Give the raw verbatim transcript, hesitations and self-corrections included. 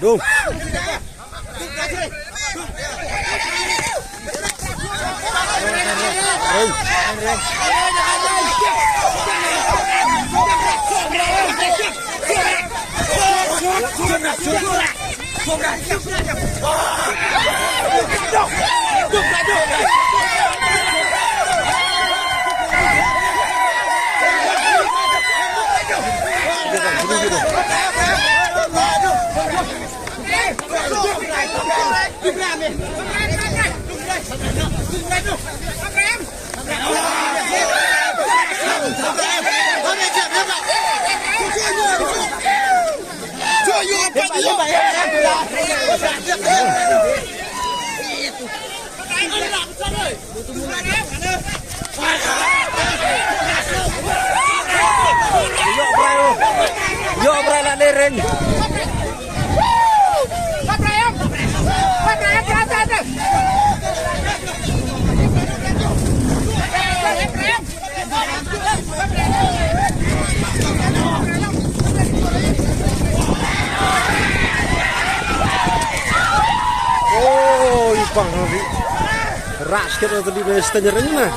Dung. Ïoh brai, ïoh brai la lereng. Oi, pang ri. Ras kita tadi be stenyer ini nah.